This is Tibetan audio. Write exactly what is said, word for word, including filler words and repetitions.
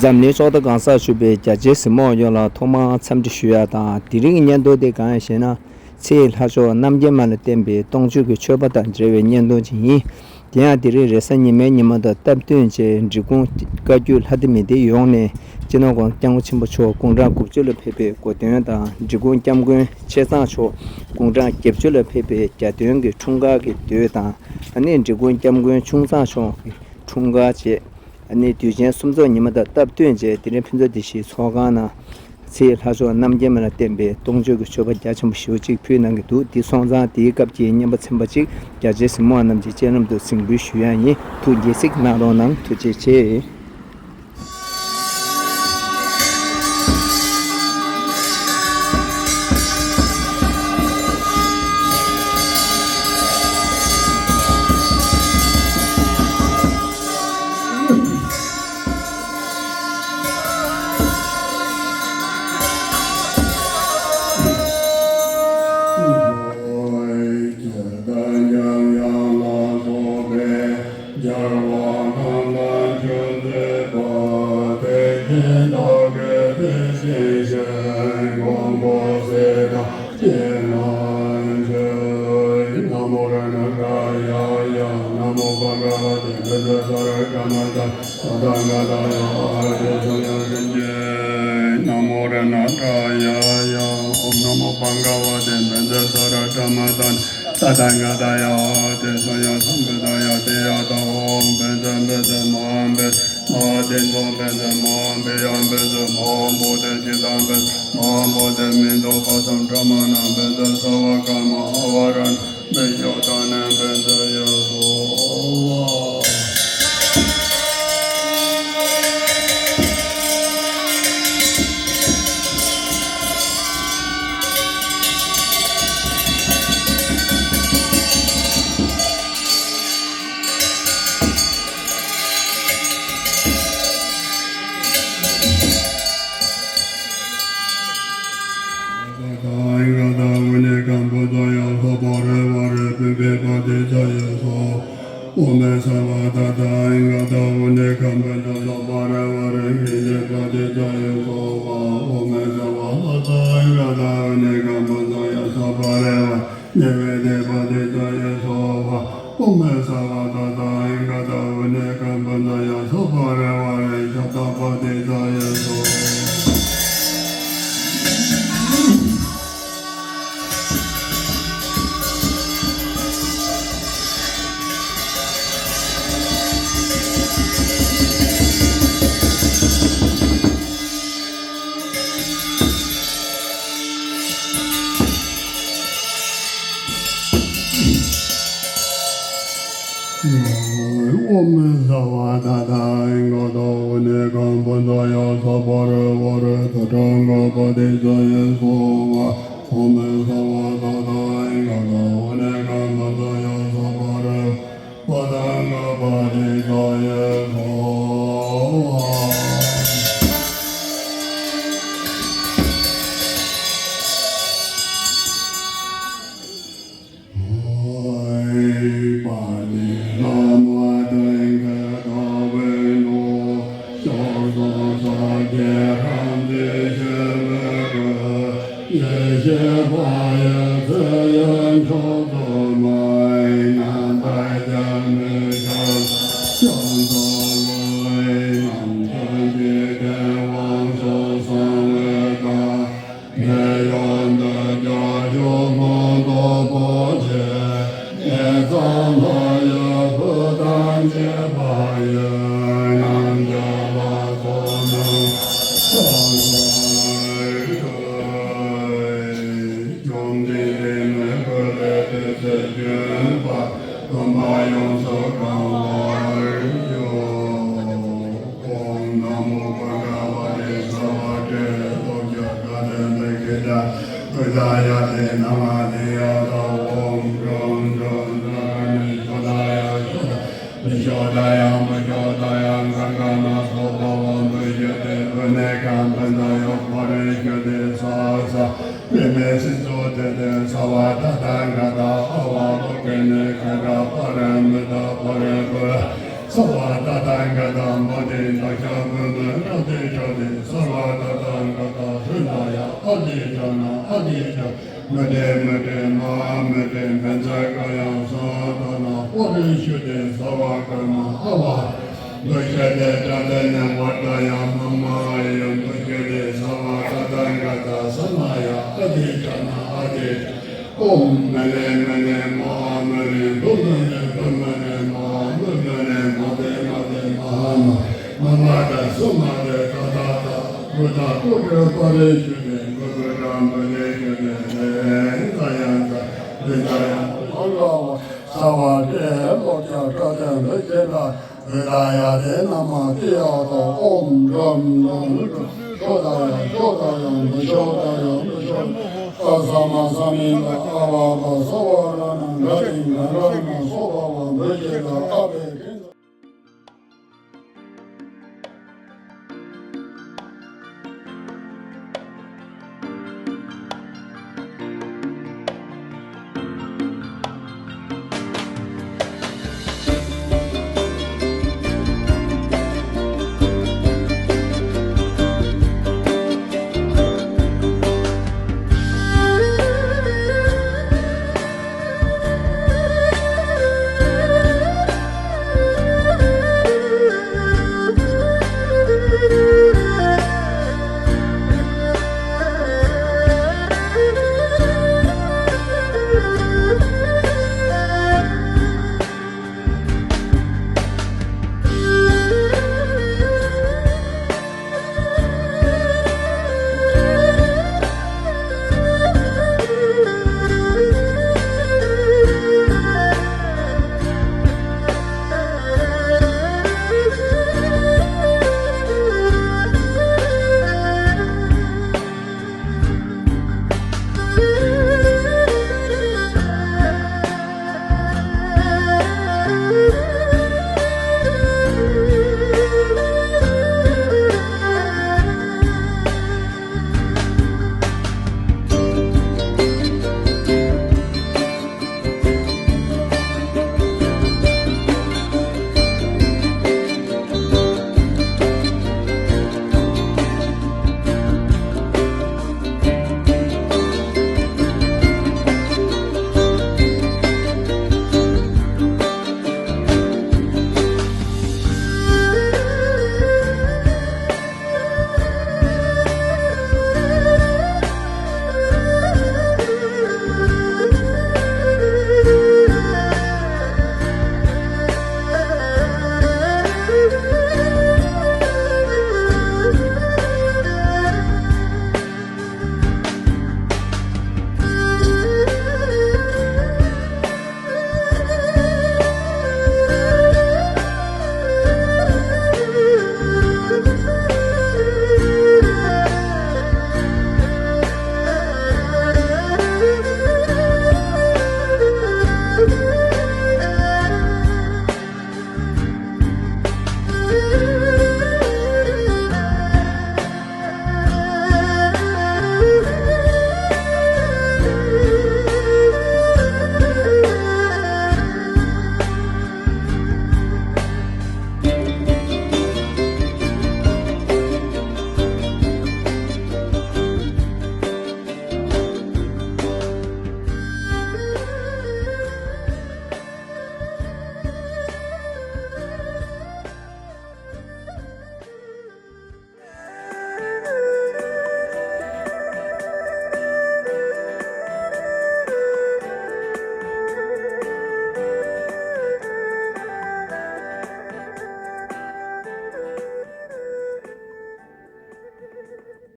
འཛམ་གླིང་ཕྱོགས་མཐའ་གང་སར་བཞུགས་པའི་རྒྱ་ཆེའི་གཟིགས་མོ་བ་ཡོངས་ལ་ཐོག་མར་འཚམས་འདྲི་ཞུ་ཡ་དང་། དེ་རིང་གི་བརྙན་ཐུང་དེ་གང་ཡིན་ཞེ་ན། ཚེ་ཡི་ལྷ་མཆོག་རྣམ་རྒྱལ་མ་ལ་བརྟེན་པའི་སྟོང་མཆོད་ཀྱི་མཆོད་པ་དང་འབྲེལ་བའི་བརྙན་ཐུང་ཅིག་ཡིན། དེ་ཡང་དེ་རིང་རེས་གཟའ་ཉི་མའི་ཉི་མ་དང་སྟབས་བསྟུན་བྱས། འབྲི་གུང་བཀའ་བརྒྱུད་ལྷ་སྡེ་མི་སྡེ་ཡོངས་ནས་སྤྱི་ནོར་༸གོང་ས་༸སྐྱབས་མགོན་ཆེན་པོ་མཆོག་དགུང་གྲངས་དགུ་བཅུ་ལ་ཕེབས་པའི་གོ་སྟོན་དང་། འབྲི་གུང་་༸སྐྱབས་མགོན་ཆེ་ཚང་མཆོག་དགུང་གྲངས་བརྒྱད་ཅུ་ལ་ཕེབས་པའི་གྱ་སྟོན་གྱི་འཁྲུངས་སྐར་གྱི་དུས་དང་། ཨ་ནི་འབྲི་གུང་༸སྐྱབས་མགོན་ཆུང་ཚང་མཆོག་གི་འཁྲུངས་སྐར་བཅས། ཨ་ནི་དུས་ཆེན་གསུམ་ཚོགས་ཉི་མ་དང་སྟབས་བསྟུན་བྱས། དེ་རིང་ཕུན་ཚོགས་བདེ་སྐྱིད་ཚོགས་ཁང་ནང་ཚེ་ཡི་ལྷ་མཆོག་རྣམ་རྒྱལ་མ་ལ་བརྟེན་པའི་སྟོང་མཆོད་ཀྱི་མཆོད་པ་རྒྱ་ཆེན་པོ་ཞེ་པོ་ཅིག་ཕུལ་གནང་གི་འདུག་འདི་སོང་ཙང་དེའི་སྐབས་ཀྱི་བརྙན་པར་ཚན་པ་ཅིག་རྒྱ་ཆེའི་གཟིགས་མོ་བ་རྣམས་ཀྱི་སྤྱན་ལམ་དུ་གཟིགས་འབུལ་ཞུ་ཡ་ཡིན། ཐུགས་དགྱེས་གཟིགས་གནང་རོགས་གནང་། ཐུགས་རྗེ་ཆེ། ཨོཾ་ན་མོ་བྷ་ག་ཝ་ཏེ་སྭ་བྷཱ་ཀེ། ཐུགས་རྗེ་བཀའ་དྲིན་དེ་སྐད་ཅེས། ཨུ་ཏ་ཡ་ཏེ་ན་མ་ཏེ་ཡ་ཐ། ཨོཾ་ཀྲོ་ཀྲོ་ཀྲ་ཀ་ནི་ཤོ་ཏ་ཡ་ཤོ་ཏ། མི་ཤོ་ཏ་ཡ་མི་ཤོ་ཏ་ཡ་ག་ག་ན་སོ་པ་བ་འབུ་ཤོ་ཏེ། བུ་ནེ་ཀ་བན་ད་ཡོ་ཕ་རེ་ཤོ་ཏེ་ས་ས། མེ་མེ་སི་ཙོ་ཏེ་ཏེ་ས་བ་ཏ་ཏ་ག་ཏ། ཨ་བ་བུ་ཀེ་ནེ་ཁ་ག་ཕ་རེ་མི་ཏ་ཕ་རེ་བུ། ས་བ་ཏ་ཏ་ག་ཏ། མ་ཏེ་ཏ་ཤ་བུ་མི་ཀ་ཏེ། ཨ་ཏི་ཅ་ན་ཨ་ཏི་ཅ། མི་ཏྲེ་མི་ཏྲེ་མ་ཧཱ་མི་ཏྲེ། བཛྲ་ཀཱ་ཡ་སྭཱ་ཧཱ། ཏ་ན་པུ་རི་ཤུ་ཏེ་སྭ་བྷཱ་ཀརྨ་ཨ་བྷཱ། དུ་ཤ་ཏེ་ཏྲ་ཏེ་ནི་བ་ཏ་ཡ་མ་མ་ཡ། དུ་ཤ་ཏེ་སྭ་བྷཱ་ཀ་ཏ་ཀ་ཏ་ས་ན་ཡ། ཨ་ཏི་ཅ་ན་ཨ་ཏི་ཅ། ཨོཾ་མ་ཎི་མ་ཎི་མ་ཧཱ་མ་ཎི། བྷྲཱུྃ་མ་ཎི་བྷྲཱུྃ་མ་ཎི་མ་ཧཱ་བྷྲཱུྃ་མ་ཎི། མ་ཏེ་མ་ཏེ་མ་ཧཱ་མ་ཧཱ། མ་མ་ཏ་སུ་མ་ཏེ་ཏ་ཏ་ཏ། བུདྡྷ་པུ་ཏྲ་པ་རི་ཤུ་ཏེ། བུ་བུ་ཏྲ་བུ་རི་ཤུ་ཏེ། ཧྲཱིཿ་ཛ་ཡ་ཛ་བི་ཛ་ཡ་ཨ་ར་བ། ས་བ་ཏྲེ་ལོ་ཀྱ་ཏྲ་ཏེ་བི་ཤི་ཏ། བི་ད་ཡ་དེ་ན་མ་ཏི་ཡ་ཏོ། ཨོཾ་རོམ་རོམ་རོམ། ཤོ་ད་ཡ་ཤོ་ད་ཡ་བི་ཤོ་ད་ཡ་བི་ཤོ། ཨ་ས་མ་ས་མི་ད་ཨ་བ་བ། ས་བ་ར་ན་ག་ཏི་ན་ར་ན་སོ་བ་བ། བི་ཤི་ད་ཨ་བི།